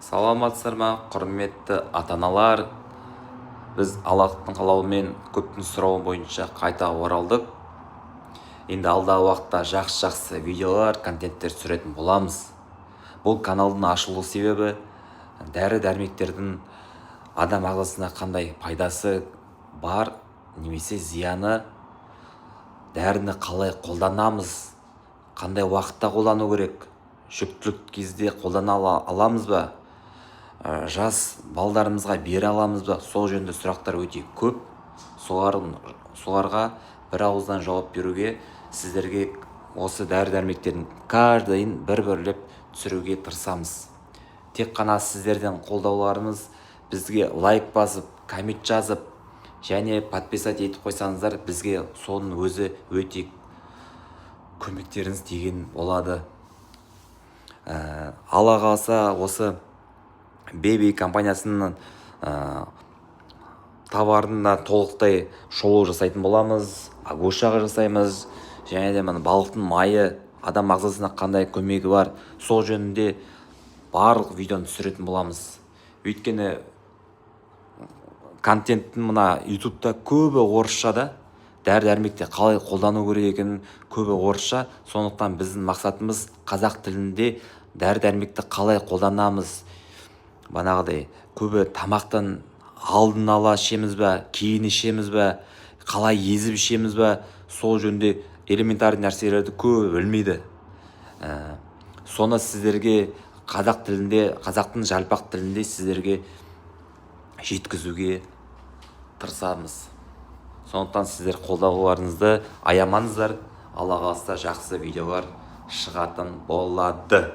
Саламатсыздар ма, құрметті ата-аналар! Біз Аллахтың қалауымен көптің сұрауы бойынша қайта оралдық. Енді алдағы уақытта жақсы-жақсы видеолар, контенттер түсіретін боламыз. Бұл каналдың ашылу себебі дәрі-дәрмектердің адам ағзасына қандай пайдасы бар немесе зияны, дәріні қалай қолданамыз, қандай уақытта қолдану керек, жүктілік кезде қолдана аламыз ба, жас балдарымызға бере аламыз ба, сол жөнінде сұрақтар өте көп. Соларға бір ауыздан жауап беруге, сіздерге осы дәрі-дәрмектердің каждыйын бір-бірлеп түсіруге тырысамыз. Тек қана сіздерден қолдауларыңыз, бізге лайк басып, коммент жазып және подписать етіп қойсаңыздар, бізге соның өзі өте көмектеріңіз тиген болады. Алла қаласа, осы Беби компаниясының товарына толықтай шолу жасайтын боламыз, Агушаға жасаймыз және де мына балықтың майы адам ағзасына қандай көмегі бар, сол жөнінде барлық видеоны түсіретін боламыз. Өйткені контенттің мына Ютубта көбі орысша да, дәрі-дәрмекті қалай қолдану керек екенін көбі орысша. Сондықтан біздің мақсатымыз қазақ тілінде дәрі-дәрмекті қалай қолданамыз, бағанағыдай көбі тамақтан алдын ала ішеміз ба, кейін ішеміз ба, қалай езіп ішеміз ба, сол жөнінде элементарный нәрселерді көбі білмейді. Соны сіздерге қазақ тілінде, қазақтың жалпақ тілінде сіздерге жеткізуге тырысамыз. Сондықтан сіздер қолдауларыңызды аямаңыздар. Алла қаласа, жақсы видеолар шығатын болады.